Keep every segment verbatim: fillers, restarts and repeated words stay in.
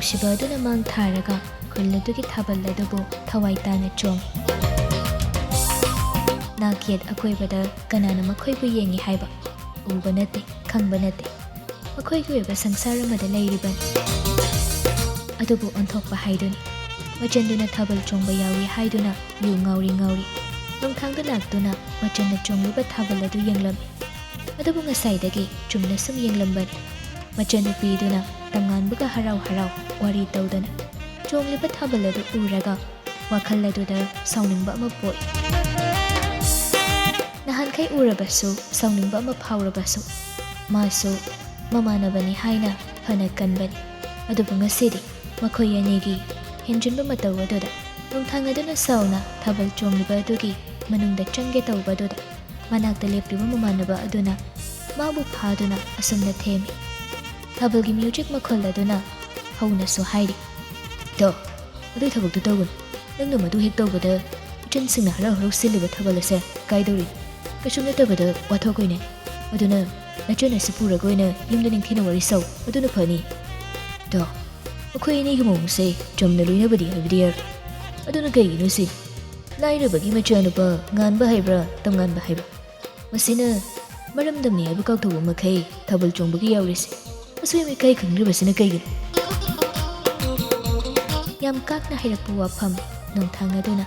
ꯁꯤꯕ ꯑꯗꯨꯅ ꯃꯥꯡ ꯊꯥꯔꯒ ꯈꯨꯜ ꯑꯗꯨꯒꯤ ꯊꯥꯕꯜ ꯑꯗꯨꯕꯨ ꯊꯋꯥꯏ ꯇꯥꯅ ꯆꯣꯡꯏ꯫ ꯅꯥꯛ ꯌꯦꯠ ꯑꯀꯣꯏꯕꯗ ꯀꯅꯥꯅ ꯃꯈꯣꯏꯕꯨ ꯌꯦꯡꯏ ꯍꯥꯏꯕ? ꯎꯕ ꯅꯠꯇꯦ, ꯈꯪꯕ ꯅꯠꯇꯦ꯫ ꯃꯈꯣꯏꯒꯤ ꯑꯣꯏꯕ ꯁꯪꯁꯥꯔ ꯑꯃꯗ ꯂꯩꯔꯤꯕꯅꯤ꯫ ꯑꯗꯨꯕꯨ ꯑꯣꯟꯊꯣꯛꯄ ꯍꯥꯏꯗꯨꯅꯤ꯫ ꯃꯆꯟꯗꯨꯅ ꯊꯥꯕꯜ ꯆꯣꯡꯕ ꯌꯥꯎꯏ ꯍꯥꯏꯗꯨꯅ ꯌꯨ ꯉꯥꯎꯔꯤ ꯉꯥꯎꯔꯤ ꯅꯣꯡꯊꯥꯡꯗ ꯂꯥꯛꯇꯨꯅ ꯃꯆꯟꯅ ꯆꯣꯡꯂꯤꯕ ꯊꯥꯕꯜ ꯑꯗꯨ ꯌꯦꯡꯂꯝꯃꯤ꯫ ꯑꯗꯨꯕꯨ ꯉꯁꯥꯏꯗꯒꯤ ꯆꯨꯝꯅ ꯁꯨꯝ ꯌꯦꯡꯂꯝꯕꯅꯤ꯫ ꯃꯆꯟꯅꯨꯄꯤꯗꯨꯅ ꯇꯝꯉꯥꯟꯕꯒ ꯍꯔꯥꯎ ꯍꯔꯥꯎ ꯋꯥꯔꯤ ꯇꯧꯗꯅ ꯆꯣꯡꯂꯤꯕ ꯊꯥꯕꯜ ꯑꯗꯨ ꯎꯔꯒ ꯋꯥꯈꯜ ꯑꯗꯨꯗ ꯁꯥꯎꯅꯤꯡꯕ ꯑꯃ ꯄꯣꯛꯏ꯫ ꯅꯍꯥꯟꯈꯩ ꯎꯔꯕꯁꯨ ꯁꯥꯎꯅꯤꯡꯕ ꯑꯃ ꯐꯥꯎꯔꯕꯁꯨ ꯃꯥꯁꯨ ꯃꯃꯥꯟꯅꯕꯅꯤ ꯍꯥꯏꯅ ꯐꯅ ꯀꯟꯕꯅꯤ꯫ ꯑꯗꯨꯕꯨ ꯉꯁꯤꯗꯤ ꯃꯈꯣꯏ ꯑꯅꯤꯒꯤ ꯍꯦꯟꯖꯤꯟꯕ ꯃꯇꯧ ꯑꯗꯨꯗ ꯅꯣꯡꯊꯥꯡ ꯑꯗꯨꯅ ꯁꯥꯎꯅ ꯊꯥꯕꯜ ꯆꯣꯡꯂꯤꯕ ꯑꯗꯨꯒꯤ ꯃꯅꯨꯡꯗ ꯆꯪꯒꯦ ꯇꯧꯕ ꯑꯗꯨꯗ ꯃꯅꯥꯛꯇ ꯂꯦꯞꯂꯤꯕ ꯃꯃꯥꯟꯅꯕ ꯑꯗꯨꯅ ꯃꯥꯕꯨ ꯐꯥꯗꯨꯅ ꯑꯁꯨꯝꯅ ꯊꯦꯝꯃꯤ꯫ ꯊꯥꯕꯜꯒꯤ ꯃ꯭ꯌꯨꯖꯤꯛ ꯃꯈꯣꯜ ꯑꯗꯨꯅ ꯍꯧꯅꯁꯨ ꯍꯥꯏꯔꯤ, "ꯗꯣ, ꯑꯗꯨꯏ ꯊꯕꯛꯇꯨ ꯇꯧꯒꯅꯨ꯫ ꯅꯪꯅ ꯃꯗꯨ ꯍꯦꯛ ꯇꯧꯕꯗ ꯏꯆꯟꯁꯤꯡꯅ ꯍꯔꯥꯎ ꯍꯔꯥꯎ ꯁꯤꯜꯂꯤꯕ ꯊꯥꯕꯜ ꯑꯁꯦ ꯀꯥꯏꯗꯧꯔꯤ? ꯀꯩꯁꯨꯝ ꯅꯠꯇꯕꯗ ꯋꯥꯊꯣꯛ ꯑꯣꯏꯅꯩ꯫ ꯑꯗꯨꯅ ꯅꯆꯟ ꯑꯁꯤ ꯄꯨꯔꯒ ꯑꯣꯏꯅ ꯌꯨꯝꯗ ꯅꯤꯡꯊꯤꯅ ꯋꯥꯔꯤ ꯁꯥꯎ, ꯑꯗꯨꯅ ꯐꯅꯤ꯫ ꯗꯣ, ꯃꯈꯣꯏ ꯑꯅꯤꯒꯤ ꯃꯑꯣꯡꯁꯦ ꯆꯝꯅ ꯂꯣꯏꯅꯕꯗꯤ ꯍꯥꯏꯕꯗꯤ ꯌꯥꯔꯣꯏ꯫ ꯑꯗꯨꯅ ꯀꯩꯒꯤꯅꯣ ꯁꯤ? ꯂꯥꯏꯔꯕꯒꯤ ꯃꯆꯥꯅꯨꯄꯥ ꯉꯥꯟꯕ ꯍꯥꯏꯕ꯭ꯔꯥ, ꯇꯝꯉꯥꯟꯕ ꯍꯥꯏꯕ꯭ꯔꯥ? ꯃꯁꯤꯅ ꯃꯔꯝꯗꯝꯅꯤ ꯍꯥꯏꯕ ꯀꯥꯎꯊꯣꯛꯄ ꯃꯈꯩ ꯊꯥꯕꯜ ꯆꯣꯡꯕꯒꯤ ꯌꯥꯎꯔꯤꯁꯦ꯫ ꯑꯁꯣꯏ ꯑꯃ ꯏꯀꯥꯏ ꯈꯪꯗ꯭ꯔꯤꯕꯁꯤꯅ ꯀꯩꯒꯤꯅꯣ?" ꯌꯥꯝ ꯀꯥꯛꯅ ꯍꯥꯏꯔꯛꯄ ꯋꯥꯐꯝ ꯅꯣꯡꯊꯥꯡ ꯑꯗꯨꯅ꯫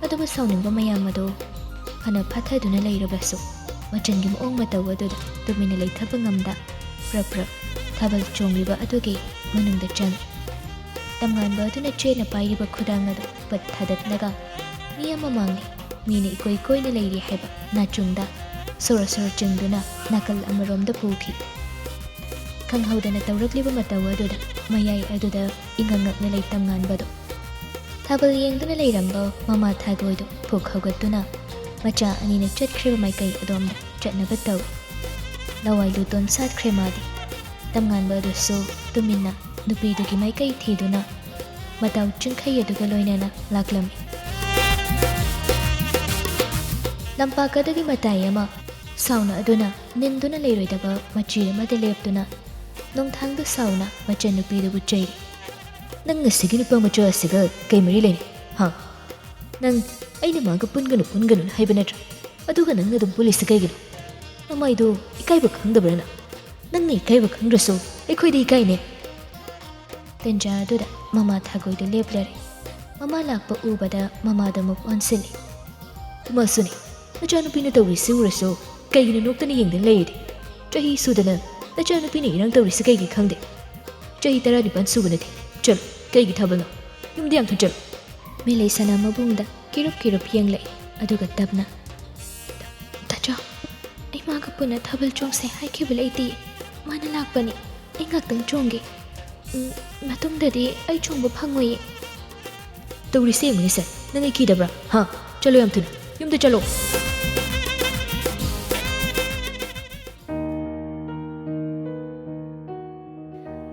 ꯑꯗꯨꯕꯨ ꯁꯥꯎꯅꯤꯡꯕ ꯃꯌꯥꯝ ꯑꯗꯨ ꯐꯅ ꯐꯥꯊꯗꯨꯅ ꯂꯩꯔꯕꯁꯨ ꯃꯆꯟꯒꯤ ꯃꯑꯣꯡ ꯃꯇꯧ ꯑꯗꯨꯗ ꯇꯨꯃꯤꯟꯅ ꯂꯩꯊꯕ ꯉꯝꯗ ꯄ꯭ꯔꯞ ꯄ꯭ꯔꯞ ꯊꯥꯕꯜ ꯆꯣꯡꯂꯤꯕ ꯑꯗꯨꯒꯤ ꯃꯅꯨꯡꯗ ꯆꯪꯏ꯫ ꯇꯝꯉꯥꯟꯕ ꯑꯗꯨꯅ ꯆꯦꯠꯅ ꯄꯥꯏꯔꯤꯕ ꯈꯨꯗꯥꯡ ꯑꯗꯨ ꯄꯠ ꯊꯥꯗꯠꯂꯒ ꯃꯤ ꯑꯃ ꯃꯥꯡꯂꯤ, ꯃꯤꯅ ꯏꯀꯣꯏ ꯀꯣꯏꯅ ꯂꯩꯔꯤ ꯍꯥꯏꯕ ꯅꯥꯆꯨꯡꯗ ꯁꯣꯔꯣ ꯁꯣꯔꯣ ꯆꯤꯡꯗꯨꯅ ꯅꯥꯀꯜ ꯑꯃꯔꯣꯝꯗ ꯄꯨꯈꯤ꯫ ꯈꯪꯍꯧꯗꯅ ꯇꯧꯔꯛꯂꯤꯕ ꯃꯇꯧ ꯑꯗꯨꯗ ꯃꯌꯥꯏ ꯑꯗꯨꯗ ꯏꯉꯛ ꯉꯛꯅ ꯂꯩ ꯇꯝꯉꯥꯟꯕꯗꯨ꯫ ꯊꯥꯕꯜ ꯌꯦꯡꯗꯨꯅ ꯂꯩꯔꯝꯕ ꯃꯃꯥ ꯊꯥꯒꯣꯏꯗꯨ ꯐꯨꯛ ꯍꯧꯒꯠꯇꯨꯅ ꯃꯆꯥ ꯑꯅꯤꯅ ꯆꯠꯈ꯭ꯔꯤꯕ ꯃꯥꯏꯀꯩ ꯑꯗꯣꯝꯗ ꯆꯠꯅꯕ ꯇꯧꯏ꯫ ꯂꯋꯥꯏ ꯂꯨꯇꯣꯟ ꯁꯥꯠꯈ꯭ꯔꯦ ꯃꯥꯗꯤ꯫ ꯇꯝꯉꯥꯟꯕ ꯑꯗꯨꯁꯨ ꯇꯨꯃꯤꯟꯅ ꯅꯨꯄꯤꯗꯨꯒꯤ ꯃꯥꯏꯀꯩ ꯊꯤꯗꯨꯅ ꯃꯇꯥꯎ ꯆꯤꯡꯈꯩ ꯑꯗꯨꯒ ꯂꯣꯏꯅꯅ ꯂꯥꯛꯂꯝꯃꯤ꯫ ꯂꯝꯄꯥꯛ ꯑꯗꯨꯒꯤ ꯃꯇꯥꯏ ꯑꯃ ꯁꯥꯎꯅ ꯑꯗꯨꯅ ꯅꯤꯟꯗꯨꯅ ꯂꯩꯔꯣꯏꯗꯕ ꯃꯆꯤ ꯑꯃꯗ ꯂꯦꯞꯇꯨꯅ ꯅꯣꯡꯊꯥꯡꯗ ꯁꯥꯎꯅ ꯃꯆꯟꯅꯨꯄꯤꯗꯨꯕꯨ ꯆꯩꯔꯤ꯫ "ꯅꯪ ꯉꯁꯤꯒꯤ ꯅꯨꯄꯥ ꯃꯆꯥ ꯑꯁꯤꯒ ꯀꯩ ꯃꯔꯤ ꯂꯩꯅꯩ? ꯍꯥ? ꯅꯪ ꯑꯩꯅ ꯃꯥꯒ ꯄꯨꯟꯒꯅꯨ, ꯄꯨꯟꯒꯅꯨꯅ ꯍꯥꯏꯕ ꯅꯠꯇ꯭ꯔꯥ? ꯑꯗꯨꯒ ꯅꯪꯅ ꯑꯗꯨꯝ ꯄꯨꯜꯂꯤꯁꯤ ꯀꯩꯒꯤꯅꯣ? ꯃꯃꯥꯏꯗꯣ ꯏꯀꯥꯏꯕ ꯈꯪꯗꯕ꯭ꯔꯥ ꯅꯪ? ꯅꯪꯅ ꯏꯀꯥꯏꯕ ꯈꯪꯗ꯭ꯔꯁꯨ ꯑꯩꯈꯣꯏꯗꯤ ꯏꯀꯥꯏꯅꯦ꯫" ꯇꯟꯖꯥ ꯑꯗꯨꯗ ꯃꯃꯥ ꯊꯥꯒꯣꯏꯗꯨ ꯂꯦꯞꯂꯔꯦ꯫ ꯃꯃꯥ ꯂꯥꯛꯄ ꯎꯕꯗ ꯃꯃꯥꯗ ꯑꯃꯨꯛ ꯑꯣꯟꯁꯤꯜꯂꯤ꯫ "ꯏꯃꯥꯁꯨꯅꯤ, ꯅꯆꯥꯅꯨꯄꯤꯅ ꯇꯧꯔꯤꯁꯤ ꯎꯔꯁꯨ ꯀꯩꯒꯤꯅꯣ ꯅꯣꯛꯇꯅ ꯌꯦꯡꯗꯨꯅ ꯂꯩꯔꯤꯗꯤ? ꯆꯍꯤ ꯁꯨꯗꯅ ꯅꯆꯥꯅꯨꯄꯤꯅ ꯏꯔꯥꯡ ꯇꯧꯔꯤꯁꯤ ꯀꯩꯒꯤ ꯈꯪꯗꯦ? ꯆꯍꯤ ꯇꯔꯥꯅꯤꯄꯥꯟ ꯁꯨꯕ ꯅꯠꯇꯦ꯫ ꯆꯠꯂꯣ, ꯀꯩꯒꯤ ꯊꯥꯕꯜꯅꯣ? ꯌꯨꯝꯗ ꯌꯥꯝ ꯊꯨꯅ ꯆꯠꯂꯣ꯫" ꯃꯦꯂꯩꯁꯅꯥ ꯃꯕꯨꯡꯗ ꯀꯤꯔꯨꯞ ꯀꯤꯔꯨꯞ ꯌꯦꯡꯂꯛꯏ, ꯑꯗꯨꯒ ꯇꯞꯅ, "ꯇꯥꯆꯧ, ꯑꯩ ꯃꯥꯒ ꯄꯨꯟꯅ ꯊꯥꯕꯜ ꯆꯣꯡꯁꯦ ꯍꯥꯏꯈꯤꯕ ꯂꯩꯇꯦ꯫ ꯃꯥꯅ ꯂꯥꯛꯄꯅꯤ꯫ ꯑꯩ ꯉꯥꯛꯇꯪ ꯆꯣꯡꯒꯦ꯫ ꯎꯝ, ꯃꯇꯨꯡꯗꯗꯤ ꯑꯩ ꯆꯣꯡꯕ ꯐꯪꯉꯣꯏꯌꯦ꯫" "ꯇꯧꯔꯤꯁꯦ ꯌꯦꯡꯉꯨꯅꯦ ꯁꯦ, ꯅꯪ ꯑꯩ ꯀꯤꯗꯕ꯭ꯔꯥ? ꯍꯥ? ꯆꯠꯂꯣ ꯌꯥꯝ ꯊꯨꯅ, ꯌꯨꯝꯗ ꯆꯠꯂꯣ꯫"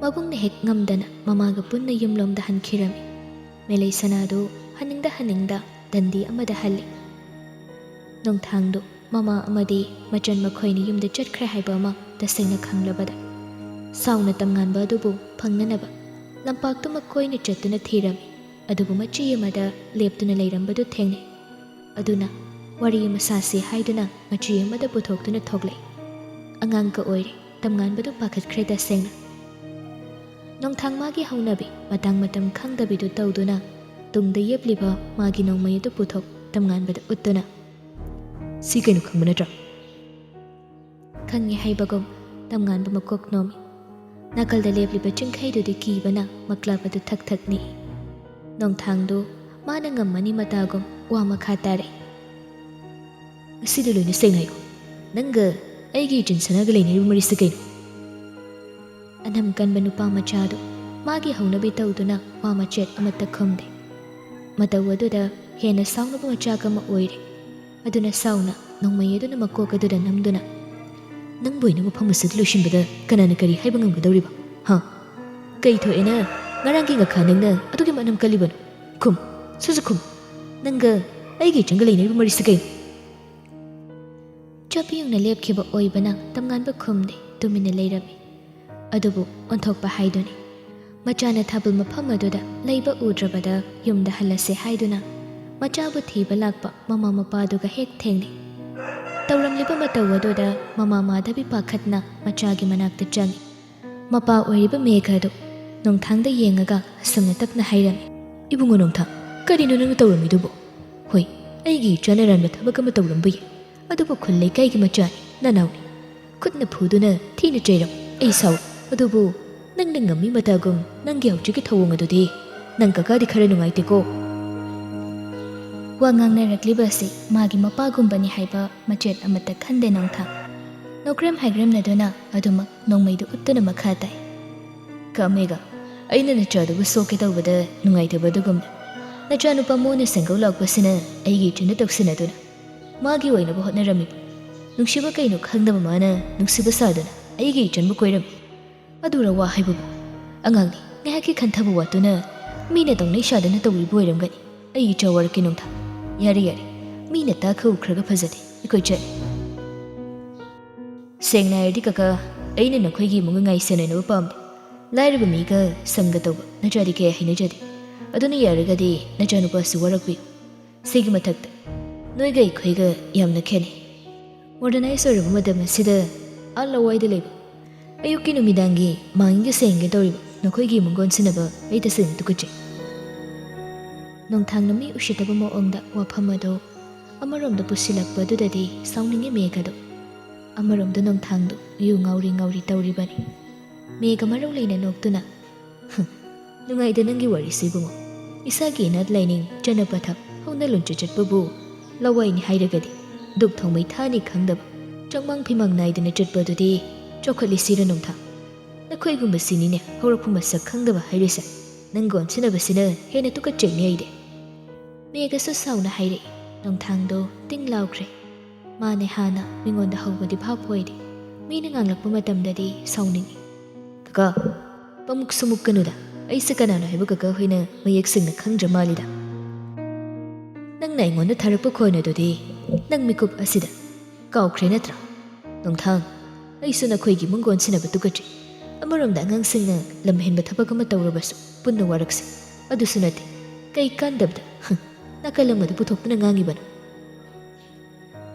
ꯃꯕꯨꯡꯅ ꯍꯦꯛ ꯉꯝꯗꯅ ꯃꯃꯥꯒ ꯄꯨꯟꯅ ꯌꯨꯝꯂꯣꯝꯗ ꯍꯟꯈꯤꯔꯝꯃꯤ꯫ ꯃꯦꯂꯩꯁꯅꯥꯗꯨ ꯍꯟꯅꯤꯡꯗ ꯍꯟꯅꯤꯡꯗ ꯗꯟꯗꯤ ꯑꯃꯗ ꯍꯜꯂꯤ꯫ ꯅꯣꯡꯊꯥꯡꯗꯨ ꯃꯃꯥ ꯑꯃꯗꯤ ꯃꯆꯟ ꯃꯈꯣꯏꯅ ꯌꯨꯝꯗ ꯆꯠꯈ꯭ꯔꯦ ꯍꯥꯏꯕ ꯑꯃ ꯇꯁꯦꯡꯅ ꯈꯪꯂꯕꯗ, ꯁꯥꯎꯅ ꯇꯝꯉꯥꯟꯕ ꯑꯗꯨꯕꯨ ꯐꯪꯅꯅꯕ ꯂꯝꯄꯥꯛꯇꯨꯃ ꯀꯣꯏꯅ ꯆꯠꯇꯨꯅ ꯊꯤꯔꯝꯃꯤ꯫ ꯑꯗꯨꯕꯨ ꯃꯆꯤ ꯑꯃꯗ ꯂꯦꯞꯇꯨꯅ ꯂꯩꯔꯝꯕꯗꯨ ꯊꯦꯡꯅꯩ꯫ ꯑꯗꯨꯅ ꯋꯥꯔꯤ ꯑꯃ ꯁꯥꯁꯤ ꯍꯥꯏꯗꯨꯅ ꯃꯆꯤ ꯑꯃꯗ ꯄꯨꯊꯣꯛꯇꯨꯅ ꯊꯣꯛꯂꯛꯏ꯫ ꯑꯉꯥꯡꯀ ꯑꯣꯏꯔꯦ, ꯇꯝꯉꯥꯟꯕꯗꯨ ꯄꯥꯈꯠꯈ꯭ꯔꯦ ꯇꯁꯦꯡꯅ꯫ ꯅꯣꯡꯊꯥꯡ ꯃꯥꯒꯤ ꯍꯧꯅꯕꯤ ꯃꯇꯥꯡ ꯃꯇꯝ ꯈꯪꯗꯕꯤꯗꯨ ꯇꯧꯗꯨꯅ ꯇꯨꯡꯗ ꯌꯦꯞꯂꯤꯕ ꯃꯥꯒꯤ ꯅꯣꯡꯃꯩ ꯑꯗꯨ ꯄꯨꯊꯣꯛ ꯇꯝꯉꯥꯟꯕꯗ ꯎꯠꯇꯨꯅ, "ꯁꯤ ꯀꯩꯅꯣ ꯈꯪꯕ ꯅꯠꯇ꯭ꯔꯥ?" ꯈꯪꯉꯦ ꯍꯥꯏꯕꯒꯨꯝ ꯇꯝꯉꯥꯟꯕ ꯃꯀꯣꯛ ꯅꯣꯝꯃꯤ꯫ ꯅꯥꯀꯜꯗ ꯂꯦꯞꯂꯤꯕ ꯆꯤꯡꯈꯩꯗꯨꯗꯤ ꯀꯤꯕꯅ ꯃꯀ꯭ꯂꯥꯞ ꯑꯗꯨ ꯊꯛ ꯊꯛ ꯅꯤꯛꯏ꯫ ꯅꯣꯡꯊꯥꯡꯗꯨ ꯃꯥꯅ ꯉꯝꯃꯅꯤ ꯃꯇꯥꯒꯨꯝ ꯋꯥ ꯃꯈꯥ ꯇꯥꯔꯛꯏ꯫ "ꯉꯁꯤꯗꯤ ꯂꯣꯏꯅ ꯁꯦꯡꯅ ꯍꯥꯏꯌꯨ꯫ ꯅꯪꯒ ꯑꯩꯒꯤ ꯏꯆꯟ ꯁꯅꯥꯒ ꯂꯩꯅꯔꯤꯕ ꯃꯔꯤꯁꯤ ꯀꯩꯅꯣ?" ꯑꯅꯝ ꯀꯟꯕ ꯅꯨꯄꯥ ꯃꯆꯥꯗꯨ ꯃꯥꯒꯤ ꯍꯧꯅꯕꯤ ꯇꯧꯗꯨꯅ ꯋꯥ ꯃꯆꯦꯠ ꯑꯃꯠꯇ ꯈꯨꯝꯗꯦ꯫ ꯃꯇꯧ ꯑꯗꯨꯗ ꯍꯦꯟꯅ ꯁꯥꯎꯅꯕ ꯃꯆꯥꯛ ꯑꯃ ꯑꯣꯏꯔꯦ꯫ ꯑꯗꯨꯅ ꯁꯥꯎꯅ ꯅꯣꯡꯃꯩ ꯑꯗꯨꯅ ꯃꯀꯣꯛ ꯑꯗꯨꯗ ꯅꯝꯗꯨꯅ, "ꯅꯪꯕꯨ ꯑꯩꯅ ꯃꯐꯝ ꯑꯁꯤꯗ ꯂꯣꯏꯁꯤꯟꯕꯗ ꯀꯅꯥꯅ ꯀꯔꯤ ꯍꯥꯏꯕ ꯉꯝꯒꯗꯧꯔꯤꯕ? ꯍꯥ? ꯀꯩ ꯊꯣꯛꯑꯦꯅ ꯉꯔꯥꯡꯒꯤ ꯉꯈꯥ ꯅꯪꯅ ꯑꯗꯨꯒꯤ ꯃꯅꯝ ꯀꯜꯂꯤꯕꯅꯣ? ꯈꯨꯝ, ꯁꯠ ꯁꯠ ꯈꯨꯝ꯫ ꯅꯪꯒ ꯑꯩꯒꯤ ꯏꯆꯟꯒ ꯂꯩꯅꯔꯤꯕ ꯃꯔꯤꯁꯤ ꯀꯩꯅꯣ?" ꯆꯞ ꯌꯨꯡꯅ ꯂꯦꯞꯈꯤꯕ ꯑꯣꯏꯕꯅ ꯇꯝꯉꯥꯟꯕ ꯈꯨꯝꯗꯦ, ꯇꯨꯃꯤꯟꯅ ꯂꯩꯔꯝꯃꯤ꯫ ꯑꯗꯨꯕꯨ ꯑꯣꯟꯊꯣꯛꯄ ꯍꯥꯏꯗꯨꯅꯤ꯫ ꯃꯆꯥꯅ ꯊꯥꯕꯜ ꯃꯐꯝ ꯑꯗꯨꯗ ꯂꯩꯕ ꯎꯗ꯭ꯔꯕꯗ ꯌꯨꯝꯗ ꯍꯜꯂꯁꯦ ꯍꯥꯏꯗꯨꯅ ꯃꯆꯥꯕꯨ ꯊꯤꯕ ꯂꯥꯛꯄ ꯃꯃꯥ ꯃꯄꯥꯗꯨꯒ ꯍꯦꯛ ꯊꯦꯡꯅꯩ꯫ ꯇꯧꯔꯝꯂꯤꯕ ꯃꯇꯧ ꯑꯗꯨꯗ ꯃꯃꯥ ꯃꯥꯙꯕꯤ ꯄꯥꯈꯠꯅ ꯃꯆꯥꯒꯤ ꯃꯅꯥꯛꯇ ꯆꯪꯉꯤ꯫ ꯃꯄꯥ ꯑꯣꯏꯔꯤꯕ ꯃꯦꯘ ꯑꯗꯨ ꯅꯣꯡꯊꯥꯡꯗ ꯌꯦꯡꯉꯒ ꯑꯁꯨꯝꯅ ꯇꯞꯅ ꯍꯥꯏꯔꯝꯃꯤ, "ꯏꯕꯨꯡꯉꯣ ꯅꯣꯡꯊꯥꯡ, ꯀꯔꯤꯅꯣ ꯅꯪꯅ ꯇꯧꯔꯝꯃꯤꯗꯨꯕꯨ? ꯍꯣꯏ, ꯑꯩꯒꯤ ꯏꯆꯥꯅ ꯑꯔꯥꯟꯕ ꯊꯕꯛ ꯑꯃ ꯇꯧꯔꯝꯕ ꯌꯥꯏ, ꯑꯗꯨꯕꯨ ꯈꯨꯜ ꯂꯩꯀꯥꯏꯒꯤ ꯃꯆꯥꯅꯤ, ꯅꯅꯥꯎꯅꯤ꯫ ꯈꯨꯠꯅ ꯐꯨꯗꯨꯅ ꯊꯤꯅ ꯆꯩꯔꯝ, ꯑꯩ ꯁꯥꯎ, ꯑꯗꯨꯕꯨ ꯅꯪꯅ ꯉꯝꯃꯤ ꯃꯇꯥꯒꯨꯝ ꯅꯪꯒꯤ ꯍꯧꯖꯤꯛꯀꯤ ꯊꯧꯑꯣꯡ ꯑꯗꯨꯗꯤ꯫ ꯅꯪ ꯀꯀꯥꯗꯤ ꯈꯔ ꯅꯨꯡꯉꯥꯏꯇꯦꯀꯣ?" ꯋꯥ ꯉꯥꯡꯅꯔꯛꯂꯤꯕ ꯑꯁꯤ ꯃꯥꯒꯤ ꯃꯄꯥꯒꯨꯝꯕꯅꯤ ꯍꯥꯏꯕ ꯃꯆꯦꯠ ꯑꯃꯠꯇ ꯈꯟꯗꯦ ꯅꯣꯡꯊꯥꯡ꯫ ꯅꯣꯛꯈ꯭ꯔꯦꯝ ꯍꯥꯏꯈ꯭ꯔꯦꯝꯅꯗꯨꯅ ꯑꯗꯨꯃꯛ ꯅꯣꯡꯃꯩꯗꯨ ꯎꯠꯇꯨꯅ ꯃꯈꯥ ꯇꯥꯏ꯫ "ꯀꯥ ꯃꯦꯒꯥ, ꯑꯩꯅ ꯅꯆꯥꯗꯨꯕꯨ ꯁꯣꯛꯀꯦ ꯇꯧꯕꯗ ꯅꯨꯡꯉꯥꯏꯇꯕ ꯑꯗꯨꯒꯨꯝꯅ ꯅꯆꯥꯅꯨꯄꯥ ꯃꯣꯟꯅ ꯁꯦꯡꯒꯧ ꯂꯥꯛꯄꯁꯤꯅ ꯑꯩꯒꯤ ꯏꯆꯟꯗ ꯇꯧꯁꯤꯟꯅꯗꯨꯅ ꯃꯥꯒꯤ ꯑꯣꯏꯅꯕ ꯍꯣꯠꯅꯔꯝꯃꯤꯕ ꯅꯨꯡꯁꯤꯕ ꯀꯩꯅꯣ ꯈꯪꯗꯕ ꯃꯥꯅ ꯅꯨꯡꯁꯤꯕ ꯁꯥꯗꯨꯅ ꯑꯩꯒꯤ ꯏꯆꯟꯕꯨ ꯀꯣꯏꯔꯝꯃꯤ꯫ ꯑꯗꯨꯔ ꯋꯥ ꯍꯥꯏꯕꯕꯨ? ꯑꯉꯥꯡꯅꯤ, ꯉꯥꯏꯍꯥꯛꯀꯤ ꯈꯟꯊꯕ ꯋꯥꯠꯇꯨꯅ ꯃꯤꯅ ꯇꯧꯅꯩ ꯁꯥꯗꯅ ꯇꯧꯔꯤꯕ ꯑꯣꯏꯔꯝꯒꯅꯤ꯫ ꯑꯩ ꯏꯆꯥ ꯋꯥꯔꯛꯀꯦ ꯅꯣꯡꯊꯥꯡ꯫ ꯌꯥꯔꯦ, ꯌꯥꯔꯦ, ꯃꯤꯅ ꯇꯥꯈꯧꯈ꯭ꯔꯒ ꯐꯖꯗꯦ, ꯑꯩꯈꯣꯏ ꯆꯠꯂꯤ꯫ ꯁꯦꯡꯅ ꯍꯥꯏꯔꯗꯤ ꯀꯀꯥ, ꯑꯩꯅ ꯅꯈꯣꯏꯒꯤ ꯏꯃꯨꯡꯒ ꯉꯥꯏꯁꯦꯟꯅꯅꯕ ꯄꯥꯝꯗꯦ꯫ ꯂꯥꯏꯔꯕ ꯃꯤꯒ ꯁꯪꯒ ꯇꯧꯕ ꯅꯆꯥꯗꯤ ꯀꯌꯥ ꯍꯩꯅꯖꯗꯦ꯫ ꯑꯗꯨꯅ ꯌꯥꯔꯒꯗꯤ ꯅꯆꯥꯅꯨꯄꯥꯁꯨ ꯋꯥꯔꯛꯄꯤꯌꯨ꯫ ꯁꯤꯒꯤ ꯃꯊꯛꯇ ꯅꯣꯏꯒ ꯑꯩꯈꯣꯏꯒ ꯌꯥꯝꯅ ꯈꯦꯠꯅꯩ꯫ ꯃꯣꯗꯔꯅꯥꯏꯖ ꯑꯣꯏꯔꯕ ꯃꯇꯝ ꯑꯁꯤꯗ ꯑꯥ ꯂꯋꯥꯏꯗ ꯂꯩꯕ ꯑꯌꯨꯛꯀꯤ ꯅꯨꯃꯤꯗꯥꯡꯒꯤ ꯃꯥꯡꯏꯒ ꯁꯦꯡꯒꯦ ꯇꯧꯔꯤꯕ ꯅꯈꯣꯏꯒꯤ ꯏꯃꯨꯡ ꯀꯣꯟꯁꯤꯟꯅꯕ ꯑꯩ ꯇꯁꯦꯡꯅ ꯇꯨꯀꯠꯆꯩ꯫ ꯅꯣꯡꯊꯥꯡꯅ ꯃꯤ ꯎꯁꯤꯠꯇꯕ ꯃꯑꯣꯡꯗ ꯋꯥꯐꯝ ꯑꯗꯨ ꯑꯃꯔꯣꯝꯗ ꯄꯨꯁꯤꯜꯂꯛꯄ ꯑꯗꯨꯗꯗꯤ ꯁꯥꯎꯅꯤꯡꯉꯤ ꯃꯦꯘꯗꯣ꯫ ꯑꯃꯔꯣꯝꯗ ꯅꯣꯡꯊꯥꯡꯗꯨ ꯌꯨ ꯉꯥꯎꯔꯤ ꯉꯥꯎꯔꯤ ꯇꯧꯔꯤꯕꯅꯤ꯫ ꯃꯦꯘ ꯃꯔꯧ ꯂꯩꯅ ꯅꯣꯛꯇꯨꯅ, "ꯍꯝ, ꯅꯨꯡꯉꯥꯏꯗ ꯅꯪꯒꯤ ꯋꯥꯔꯤꯁꯤ ꯏꯕꯨꯡꯉꯣ꯫ ꯏꯁꯥꯒꯤ ꯏꯅꯥꯠ ꯂꯥꯏꯅꯤꯡ, ꯆꯠꯅ ꯄꯊꯥꯞ, ꯍꯧꯅ ꯂꯣꯟꯆꯠ ꯆꯠꯄꯕꯨ ꯂꯋꯥꯏꯅꯤ ꯍꯥꯏꯔꯒꯗꯤ ꯗꯨꯛ ꯊꯥꯎꯃꯩ ꯊꯥꯅꯤ ꯈꯪꯗꯕ, ꯆꯥꯛꯃꯥꯡ ꯐꯤꯃꯥꯡ ꯅꯥꯏꯗꯅ ꯆꯠꯄ ꯑꯗꯨꯗꯤ ꯆꯥꯎꯈꯠꯂꯤꯁꯤꯔ ꯅꯣꯡꯊꯥꯡ? ꯅꯈꯣꯏꯒꯨꯝꯕꯁꯤꯅꯤꯅꯦ ꯍꯧꯔꯛꯐꯝ ꯃꯁꯛ ꯈꯪꯗꯕ ꯍꯥꯏꯔꯤꯁꯦ꯫ ꯅꯪꯒ ꯑꯣꯟꯁꯤꯟꯅꯕꯁꯤꯅ ꯍꯦꯟꯅ ꯇꯨꯀꯠꯆꯩꯅꯦ ꯑꯩꯗꯤ꯫" ꯃꯦꯘꯁꯨ ꯁꯥꯎꯅ ꯍꯥꯏꯔꯛꯏ꯫ ꯅꯣꯡꯊꯥꯡꯗꯣ ꯇꯤꯡ ꯂꯥꯎꯈ꯭ꯔꯦ꯫ ꯃꯥꯅꯦ ꯍꯥꯟꯅ ꯃꯤꯉꯣꯟꯗ ꯍꯧꯕꯗꯤ ꯚꯥꯞ ꯑꯣꯏꯗꯦ꯫ ꯃꯤꯅ ꯉꯥꯡꯂꯛꯄ ꯃꯇꯝꯗꯗꯤ ꯁꯥꯎꯅꯤꯡꯏ꯫ "ꯀꯀꯥ, ꯄꯃꯨꯛ ꯁꯨꯃꯨꯛꯀꯅꯨꯗ꯫ ꯑꯩꯁꯦ ꯀꯅꯥꯅꯣ ꯍꯥꯏꯕ ꯀꯀꯥ ꯍꯣꯏꯅ ꯃꯌꯦꯛ ꯁꯦꯡꯅ ꯈꯪꯗ꯭ꯔ ꯃꯥꯜꯂꯤꯗ꯫ ꯅꯪꯅ ꯑꯩꯉꯣꯟꯗ ꯊꯥꯔꯛꯄ ꯈꯣꯟ ꯑꯗꯨꯗꯤ ꯅꯪ ꯃꯤꯀꯨꯞ ꯑꯁꯤꯗ ꯀꯥꯎꯈ꯭ꯔꯦ ꯅꯠꯇ꯭ꯔꯥ? ꯅꯣꯡꯊꯥꯡ, ꯑꯩꯁꯨ ꯅꯈꯣꯏꯒꯤ ꯏꯃꯨꯡ ꯀꯣꯟꯁꯤꯟꯅꯕ ꯇꯨꯀꯠꯆꯩ꯫ ꯑꯃꯔꯣꯝꯗ ꯑꯉꯥꯡꯁꯤꯡꯅ ꯂꯝ ꯍꯦꯟꯕ ꯊꯕꯛ ꯑꯃ ꯇꯧꯔꯕꯁꯨ ꯄꯨꯟꯅ ꯋꯥꯔꯛꯁꯤ꯫ ꯑꯗꯨꯁꯨ ꯅꯠꯇꯦ, ꯀꯩ ꯀꯥꯟꯗꯕꯗ, ꯍꯪ, ꯅꯥꯀꯜ ꯑꯃꯗ ꯄꯨꯊꯣꯛꯇꯨꯅ ꯉꯥꯡꯉꯤꯕꯅꯣ?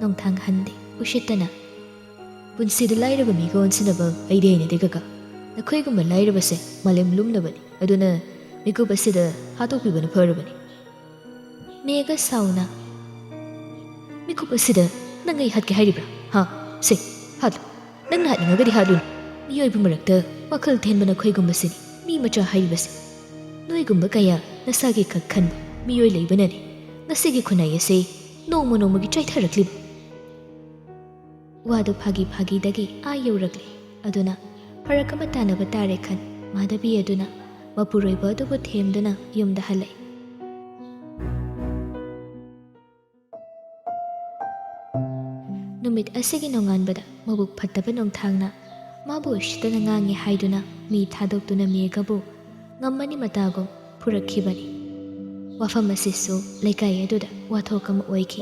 ꯅꯣꯡꯊꯥꯡ ꯍꯟꯗꯦ, ꯎꯁꯤꯠꯇꯅ꯫ ꯄꯨꯟꯁꯤꯗ ꯂꯥꯏꯔꯕ ꯃꯤꯒ ꯑꯣꯟꯁꯤꯟꯅꯕ ꯑꯩꯗꯤ ꯍꯩꯅꯗꯦ ꯀꯀꯥ꯫ ꯅꯈꯣꯏꯒꯨꯝꯕ ꯂꯥꯏꯔꯕꯁꯦ ꯃꯥꯂꯦꯝ ꯂꯨꯝꯂꯕꯅꯤ꯫ ꯑꯗꯨꯅ ꯃꯤꯀꯨꯞ ꯑꯁꯤꯗ ꯍꯥꯠꯇꯣꯛꯄꯤꯕꯅ ꯐꯔꯕꯅꯤ꯫ ꯃꯦꯒ ꯁꯥꯎꯅ, "ꯃꯤꯀꯨꯞ ꯑꯁꯤꯗ ꯅꯪ ꯑꯩ ꯍꯥꯠꯀꯦ ꯍꯥꯏꯔꯤꯕ꯭ꯔꯥ? ꯍꯥ? ꯁꯦ, ꯍꯥꯠꯂꯨ꯫ ꯅꯪꯅ ꯍꯥꯠꯅꯤꯡꯉꯒꯗꯤ ꯍꯥꯠꯂꯨꯅꯨ꯫ ꯃꯤꯑꯣꯏꯕ ꯃꯔꯛꯇ ꯋꯥꯈꯜ ꯊꯦꯟꯕ ꯅꯈꯣꯏꯒꯨꯝꯕꯁꯤꯅꯤ ꯃꯤ ꯃꯆꯥ ꯍꯥꯏꯔꯤꯕꯁꯦ꯫ ꯅꯣꯏꯒꯨꯝꯕ ꯀꯌꯥ ꯅꯁꯥꯒꯤ ꯈꯛ ꯈꯟꯕ ꯃꯤꯑꯣꯏ ꯂꯩꯕꯅꯅꯤ ꯉꯁꯤꯒꯤ ꯈꯨꯟꯅꯥꯏ ꯑꯁꯤ ꯅꯣꯡꯃ ꯅꯣꯡꯃꯒꯤ ꯆꯥꯏꯊꯔꯛꯂꯤꯕ꯫" ꯋꯥꯗꯨ ꯐꯥꯒꯤ ꯐꯥꯒꯤꯗꯒꯤ ꯑꯥ ꯌꯧꯔꯛꯂꯦ꯫ ꯑꯗꯨꯅ ꯐꯔꯛ ꯑꯃ ꯇꯥꯅꯕ ꯇꯥꯔꯦ ꯈꯟ, ꯃꯥꯙꯕꯤ ꯑꯗꯨꯅ ꯃꯄꯨꯔꯣꯏꯕ ꯑꯗꯨꯕꯨ ꯊꯦꯝꯗꯨꯅ ꯌꯨꯝꯗ ꯍꯜꯂꯛꯏ꯫ ꯅꯨꯃꯤꯠ ꯑꯁꯤꯒꯤ ꯅꯣꯡꯉꯥꯟꯕꯗ ꯃꯕꯨꯛ ꯐꯠꯇꯕ ꯅꯣꯡꯊꯥꯡꯅ ꯃꯥꯕꯨ ꯎꯁꯤꯠꯇꯅ ꯉꯥꯡꯉꯤ ꯍꯥꯏꯗꯨꯅ ꯃꯤ ꯊꯥꯗꯣꯛꯇꯨꯅ ꯃꯦꯒꯕꯨ ꯉꯝꯃꯅꯤ ꯃꯇꯥꯒꯨꯝ ꯐꯨꯔꯛꯈꯤꯕꯅꯤ꯫ ꯋꯥꯐꯝ ꯑꯁꯤꯁꯨ ꯂꯩꯀꯥꯏ ꯑꯗꯨꯗ ꯋꯥꯊꯣꯛ ꯑꯃ ꯑꯣꯏꯈꯤ꯫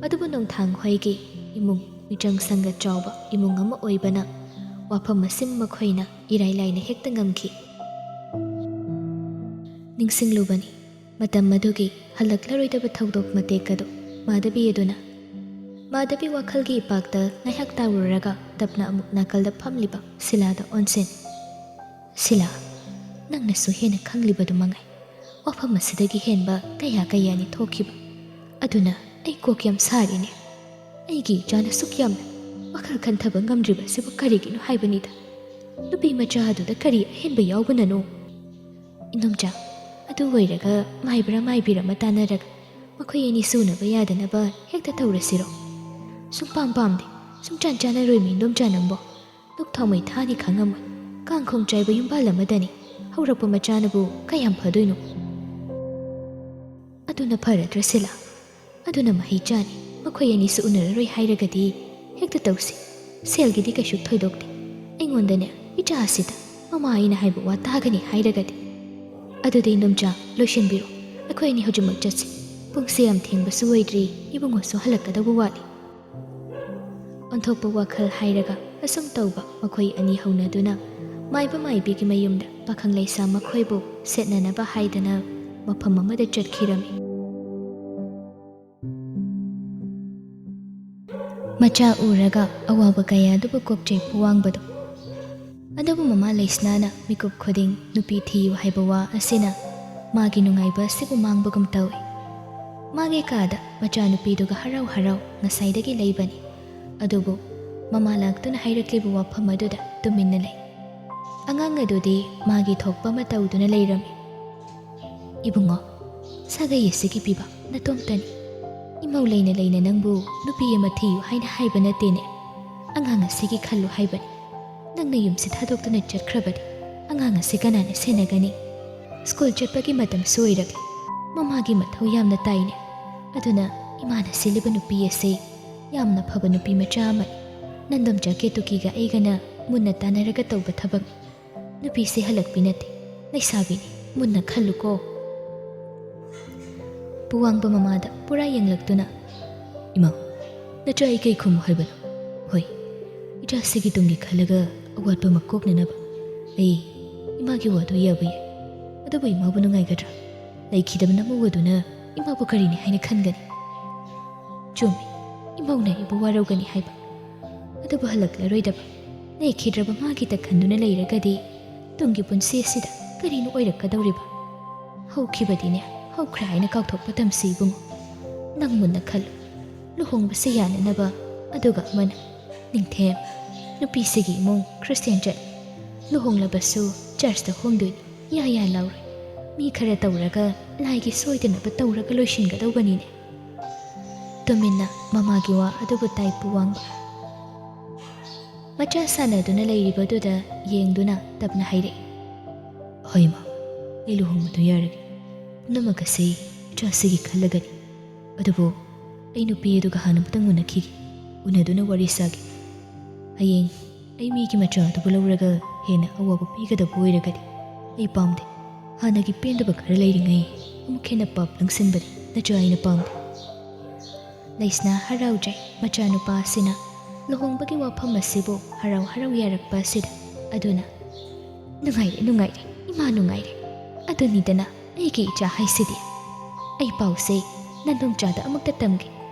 ꯑꯗꯨꯕꯨ ꯅꯣꯡꯊꯥꯡ ꯍꯣꯏꯒꯤ ꯏꯃꯨꯡ ꯃꯤꯆꯪ ꯁꯪꯒ ꯆꯥꯎꯕ ꯏꯃꯨꯡ ꯑꯃ ꯑꯣꯏꯕꯅ ꯋꯥꯐꯝ ꯑꯁꯤ ꯃꯈꯣꯏꯅ ꯏꯔꯥꯏ ꯂꯥꯏꯅ ꯍꯦꯛꯇ ꯉꯝꯈꯤ꯫ ꯅꯤꯡꯁꯤꯡꯂꯨꯕꯅꯤ ꯃꯇꯝ ꯑꯗꯨꯒꯤ ꯍꯜꯂꯛꯂꯔꯣꯏꯗꯕ ꯊꯧꯗꯣꯛ ꯃꯇꯦꯛ ꯑꯗꯨ꯫ ꯃꯥꯙꯕꯤ ꯑꯗꯨꯅ ꯃꯥꯙꯕꯤ ꯋꯥꯈꯜꯒꯤ ꯏꯄꯥꯛꯇ ꯉꯥꯏꯍꯥꯛ ꯇꯥꯔꯨꯔꯒ ꯇꯞꯅ ꯑꯃꯨꯛ ꯅꯥꯀꯜꯗ ꯐꯝꯂꯤꯕ ꯁꯤꯂꯥꯗ ꯑꯣꯟꯁꯤꯟ꯫ "ꯁꯤꯂꯥ, ꯅꯪꯅꯁꯨ ꯍꯦꯟꯅ ꯈꯪꯂꯤꯕꯗꯨ ꯃꯉꯥꯏ꯫ ꯋꯥꯐꯝ ꯑꯁꯤꯗꯒꯤ ꯍꯦꯟꯕ ꯀꯌꯥ ꯀꯌꯥꯅꯤ ꯊꯣꯛꯈꯤꯕ꯫ ꯑꯗꯨꯅ ꯑꯩ ꯀꯣꯛ ꯌꯥꯝ ꯁꯥꯔꯤꯅꯦ꯫ ꯑꯩꯒꯤ ꯏꯆꯥꯅ ꯑꯁꯨꯛ ꯌꯥꯝꯅ ꯋꯥꯈꯜ ꯈꯟꯊꯕ ꯉꯝꯗ꯭ꯔꯤꯕ ꯑꯁꯤꯕꯨ ꯀꯔꯤꯒꯤꯅꯣ ꯍꯥꯏꯕꯅꯤꯗ꯫ ꯅꯨꯄꯤ ꯃꯆꯥ ꯑꯗꯨꯗ ꯀꯔꯤ ꯑꯍꯦꯟꯕ ꯌꯥꯎꯕꯅꯅꯣ?" "ꯏꯅꯣꯝꯆꯥ, ꯑꯗꯨ ꯑꯣꯏꯔꯒ ꯃꯥꯏꯕ꯭ꯔꯥ ꯃꯥꯏꯕꯤꯔ ꯑꯃ ꯇꯥꯟꯅꯔꯒ ꯃꯈꯣꯏ ꯑꯅꯤ ꯁꯨꯅꯕ ꯌꯥꯗꯅꯕ ꯍꯦꯛꯇ ꯇꯧꯔꯁꯤꯔꯣ?" "ꯁꯨꯡꯄꯥꯝ ꯄꯥꯝꯗꯦ꯫ ꯁꯨꯡꯆꯥꯟ ꯆꯥꯟꯅꯔꯣꯏ ꯃꯤ ꯏꯅꯣꯝꯆꯥ ꯅꯪꯕꯣ꯫ ꯗꯨꯛ ꯊꯥꯎꯃꯩ ꯊꯥꯅꯤ ꯈꯪꯉꯝꯃꯣꯏ꯫ ꯀꯥꯡꯈꯣꯡ ꯆꯥꯏꯕ ꯌꯨꯝꯕꯥꯜ ꯑꯃꯗꯅꯤ꯫ ꯍꯧꯔꯛꯄ ꯃꯆꯥꯅꯕꯨ ꯀꯌꯥꯝ ꯐꯗꯣꯏꯅꯣ?" "ꯑꯗꯨꯅ ꯐꯔꯗ꯭ꯔꯥ ꯁꯤꯂꯥ? ꯑꯗꯨꯅ ꯃꯍꯩ ꯆꯥꯅꯤ꯫ ꯃꯈꯣꯏ ꯑꯅꯤꯁꯨ ꯎꯅꯔꯔꯣꯏ ꯍꯥꯏꯔꯒꯗꯤ ꯍꯦꯛꯇ ꯇꯧꯁꯤ꯫ ꯁꯦꯜꯒꯤꯗꯤ ꯀꯩꯁꯨ ꯊꯣꯏꯗꯣꯛꯇꯦ꯫ ꯑꯩꯉꯣꯟꯗꯅꯦ, ꯏꯆꯥ ꯑꯁꯤꯗ ꯃꯃꯥ ꯑꯩꯅ ꯍꯥꯏꯕ ꯋꯥ ꯇꯥꯒꯅꯤ ꯍꯥꯏꯔꯒꯗꯤ꯫ ꯑꯗꯨꯗꯤ ꯏꯅꯣꯝꯆꯥ, ꯂꯣꯏꯁꯤꯟꯕꯤꯔꯣ꯫ ꯑꯩꯈꯣꯏ ꯑꯅꯤ ꯍꯧꯖꯤꯛꯃꯛ ꯆꯠꯁꯤ꯫ ꯄꯨꯡꯁꯦ ꯌꯥꯝ ꯊꯦꯡꯕꯁꯨ ꯑꯣꯏꯗ꯭ꯔꯤ, ꯏꯕꯨꯡꯉꯣꯁꯨ ꯍꯜꯂꯛꯀꯗꯧꯕ ꯋꯥꯠꯂꯤ꯫" ꯑꯣꯟꯊꯣꯛꯄ ꯋꯥꯈꯜ ꯍꯥꯏꯔꯒ ꯑꯁꯨꯝ ꯇꯧꯕ ꯃꯈꯣꯏ ꯑꯅꯤ ꯍꯧꯅꯗꯨꯅ ꯃꯥꯏꯕ ꯃꯥꯏꯕꯤꯒꯤ ꯃꯌꯨꯝꯗ ꯄꯥꯈꯪ ꯂꯩꯁꯥ ꯃꯈꯣꯏꯕꯨ ꯁꯦꯠꯅꯅꯕ ꯍꯥꯏꯗꯅ ꯃꯐꯝ ꯑꯃꯗ ꯆꯠꯈꯤꯔꯝꯃꯤ꯫ ꯃꯆꯥ ꯎꯔꯒ ꯑꯋꯥꯕ ꯀꯌꯥ ꯑꯗꯨꯕꯨ ꯀꯣꯛꯆꯩ ꯄꯨꯋꯥꯡꯕꯗꯣ꯫ ꯑꯗꯨꯕꯨ ꯃꯃꯥ ꯂꯩꯁꯅꯥꯅ ꯃꯤꯀꯨꯞ ꯈꯨꯗꯤꯡ ꯅꯨꯄꯤ ꯊꯤꯌꯨ ꯍꯥꯏꯕ ꯋꯥ ꯑꯁꯤꯅ ꯃꯥꯒꯤ ꯅꯨꯡꯉꯥꯏꯕ ꯑꯁꯤꯕꯨ ꯃꯥꯡꯕꯒꯨꯝ ꯇꯧꯏ꯫ ꯃꯥꯒꯤ ꯀꯥꯗ ꯃꯆꯥꯅꯨꯄꯤꯗꯨꯒ ꯍꯔꯥꯎ ꯍꯔꯥꯎ ꯉꯁꯥꯏꯗꯒꯤ ꯂꯩꯕꯅꯤ꯫ ꯑꯗꯨꯕꯨ ꯃꯃꯥ ꯂꯥꯛꯇꯨꯅ ꯍꯥꯏꯔꯛꯂꯤꯕ ꯋꯥꯐꯝ ꯑꯗꯨꯗ ꯇꯨꯃꯤꯟꯅ ꯂꯩ꯫ ꯑꯉꯥꯡ ꯑꯗꯨꯗꯤ ꯃꯥꯒꯤ ꯊꯣꯛꯄ ꯑꯃ ꯇꯧꯗꯨꯅ ꯂꯩꯔꯝꯃꯤ꯫ "ꯏꯕꯨꯡꯉꯣ, ꯁꯥꯒꯩ ꯑꯁꯤꯒꯤ ꯄꯤꯕ ꯅꯇꯣꯝꯇꯅꯤ꯫ ꯏꯃꯧ ꯂꯩꯅ ꯂꯩꯅ ꯅꯪꯕꯨ ꯅꯨꯄꯤ ꯑꯃ ꯊꯤꯌꯨ ꯍꯥꯏꯅ ꯍꯥꯏꯕ ꯅꯠꯇꯦꯅꯦ꯫ ꯑꯉꯥꯡ ꯑꯁꯤꯒꯤ ꯈꯜꯂꯨ ꯍꯥꯏꯕꯅꯤ꯫ ꯅꯪꯅ ꯌꯨꯝꯁꯤ ꯊꯥꯗꯣꯛꯇꯨꯅ ꯆꯠꯈ꯭ꯔꯕꯗꯤ ꯑꯉꯥꯡ ꯑꯁꯤ ꯀꯅꯥꯅ ꯁꯦꯟꯅꯒꯅꯤ? ꯁ꯭ꯀꯨꯜ ꯆꯠꯄꯒꯤ ꯃꯇꯝꯁꯨ ꯑꯣꯏꯔꯛꯂꯦ꯫ ꯃꯃꯥꯒꯤ ꯃꯊꯧ ꯌꯥꯝꯅ ꯇꯥꯏꯅꯦ꯫ ꯑꯗꯨꯅ ꯏꯃꯥꯅ ꯁꯤꯜꯂꯤꯕ ꯅꯨꯄꯤ ꯑꯁꯤ ꯌꯥꯝꯅ ꯐꯕ ꯅꯨꯄꯤ ꯃꯆꯥ ꯑꯃꯅꯤ꯫ ꯅꯟꯗꯣꯝꯆꯥ ꯀꯦꯇꯨꯀꯤꯒ ꯑꯩꯒꯅ ꯃꯨꯟꯅ ꯇꯥꯟꯅꯔꯒ ꯇꯧꯕ ꯊꯕꯛꯅꯤ꯫ ꯅꯨꯄꯤꯁꯦ ꯍꯜꯂꯛꯄꯤ ꯅꯠꯇꯦ, ꯂꯩꯁꯥꯕꯤꯅꯤ꯫ ꯃꯨꯟꯅ ꯈꯜꯂꯨꯀꯣ꯫" ꯄꯨꯋꯥꯡꯕ ꯃꯃꯥꯗ ꯄꯨꯔꯥ ꯌꯦꯡꯂꯛꯇꯨꯅ, "ꯏꯃꯥ, ꯅꯆꯥ ꯑꯩ ꯀꯩ ꯈꯨꯝꯃꯨ ꯍꯥꯏꯕꯅꯣ? ꯍꯣꯏ, ꯏꯆꯥꯁꯤꯒꯤ ꯇꯨꯡꯒꯤ ꯈꯜꯂꯒ ꯑꯋꯥꯠꯄ ꯑꯃ ꯀꯣꯛꯅꯅꯕ ꯑꯩ ꯏꯃꯥꯒꯤ ꯋꯥꯗꯨ ꯌꯥꯕ ꯌꯥꯏ꯫ ꯑꯗꯨꯕꯨ ꯏꯃꯥꯕꯨ ꯅꯨꯡꯉꯥꯏꯒꯗ꯭ꯔꯥ? ꯂꯩꯈꯤꯗꯕꯅ ꯃꯧ ꯑꯗꯨꯅ ꯏꯃꯥꯕꯨ ꯀꯔꯤꯅꯤ ꯍꯥꯏꯅ ꯈꯟꯒꯅꯤ? ꯆꯨꯝꯃꯤ, ꯏꯃꯧꯅ ꯑꯩꯕꯨ ꯋꯥꯔꯧꯒꯅꯤ ꯍꯥꯏꯕ꯫ ꯑꯗꯨꯕꯨ ꯍꯜꯂꯛꯂꯔꯣꯏꯗꯕ, ꯂꯩꯈꯤꯗ꯭ꯔꯕ ꯃꯥꯒꯤꯇ ꯈꯟꯗꯨꯅ ꯂꯩꯔꯒꯗꯤ ꯇꯨꯡꯒꯤ ꯄꯨꯟꯁꯤ ꯑꯁꯤꯗ ꯀꯔꯤꯅꯣ ꯑꯣꯏꯔꯛꯀꯗꯧꯔꯤꯕ? ꯍꯧꯈꯤꯕꯗꯤꯅꯦ, ꯍꯧꯈ꯭ꯔꯦ ꯍꯥꯏꯅ ꯀꯥꯎꯊꯣꯛꯄ ꯇꯝꯁꯤ ꯏꯕꯨꯡꯉꯣ꯫ ꯅꯪ ꯃꯨꯟꯅ ꯈꯜꯂꯨ꯫ ꯂꯨꯍꯣꯡꯕꯁꯦ ꯌꯥꯅꯅꯕ, ꯑꯗꯨꯒ ꯑꯃꯅ, ꯅꯤꯡꯊꯦꯝ, ꯅꯨꯄꯤꯁꯤꯒꯤ ꯏꯃꯨꯡ ꯈ꯭ꯔꯤꯁꯇꯤꯌꯥꯟ ꯆꯠꯂꯤ꯫ ꯂꯨꯍꯣꯡꯂꯕꯁꯨ ꯆꯔꯆꯇ ꯍꯣꯡꯗꯣꯏꯅꯤ꯫ ꯌꯥ ꯌꯥ ꯂꯥꯎꯔꯣꯏ꯫ ꯃꯤ ꯈꯔ ꯇꯧꯔꯒ ꯂꯥꯏꯒꯤ ꯁꯣꯏꯗꯅꯕ ꯇꯧꯔꯒ ꯂꯣꯏꯁꯤꯟꯒꯗꯧꯕꯅꯤꯅꯦ꯫" ꯇꯨꯃꯤꯟꯅ ꯃꯃꯥꯒꯤ ꯋꯥ ꯑꯗꯨꯕꯨ ꯇꯥꯏ ꯄꯨꯋꯥꯡꯕ꯫ ꯃꯆꯥ ꯁꯥꯟꯅꯗꯨꯅ ꯂꯩꯔꯤꯕꯗꯨꯗ ꯌꯦꯡꯗꯨꯅ ꯇꯞꯅ ꯍꯥꯏꯔꯛꯏ, "ꯍꯣꯏ ꯏꯃꯥ, ꯑꯩ ꯂꯨꯍꯣꯡꯕꯗꯨ ꯌꯥꯔꯒꯦ꯫ ꯄꯨꯝꯅꯃꯛ ꯑꯁꯤ ꯏꯆꯥꯁꯤꯒꯤ ꯈꯜꯂꯒꯅꯤ꯫ ꯑꯗꯨꯕꯨ ꯑꯩ ꯅꯨꯄꯤ ꯑꯗꯨꯒ ꯍꯥꯟꯅ ꯑꯃꯨꯛꯇꯪ ꯎꯅꯈꯤꯒꯦ꯫ ꯎꯅꯗꯨꯅ ꯋꯥꯔꯤ ꯁꯥꯒꯦ꯫ ꯍꯌꯦꯡ ꯑꯩ ꯃꯤꯒꯤ ꯃꯆꯥ ꯑꯗꯨꯕꯨ ꯂꯧꯔꯒ ꯍꯦꯟꯅ ꯑꯋꯥꯕ ꯄꯤꯒꯗꯕ ꯑꯣꯏꯔꯒꯗꯤ ꯑꯩ ꯄꯥꯝꯗꯦ꯫ ꯍꯥꯟꯅꯒꯤ ꯄꯦꯟꯗꯕ ꯈꯔ ꯂꯩꯔꯤꯉꯩ ꯑꯃꯨꯛ ꯍꯦꯟꯅ ꯄꯥꯞ ꯂꯪꯁꯤꯟꯕꯗꯤ ꯅꯆꯥ ꯑꯩꯅ ꯄꯥꯝꯗꯦ꯫" ꯂꯩꯁꯅꯥ ꯍꯔꯥꯎꯖꯩ꯫ ꯃꯆꯥꯅꯨꯄꯥ ꯑꯁꯤꯅ ꯂꯨꯍꯣꯡꯕꯒꯤ ꯋꯥꯐꯝ ꯑꯁꯤꯕꯨ ꯍꯔꯥꯎ ꯍꯔꯥꯎ ꯌꯥꯔꯛꯄ ꯑꯁꯤꯗ꯫ ꯑꯗꯨꯅ "ꯅꯨꯡꯉꯥꯏꯔꯦ, ꯅꯨꯡꯉꯥꯏꯔꯦ, ꯏꯃꯥ ꯅꯨꯡꯉꯥꯏꯔꯦ꯫ ꯑꯗꯨꯅꯤꯗꯅ ꯑꯩꯒꯤ ꯏꯆꯥ ꯍꯥꯏꯁꯤꯗꯤ꯫ ꯑꯩ ꯄꯥꯎꯁꯦ ꯅꯥꯅꯣꯝꯆꯥꯗ ꯑꯃꯨꯛꯇ ꯇꯝꯒꯦ,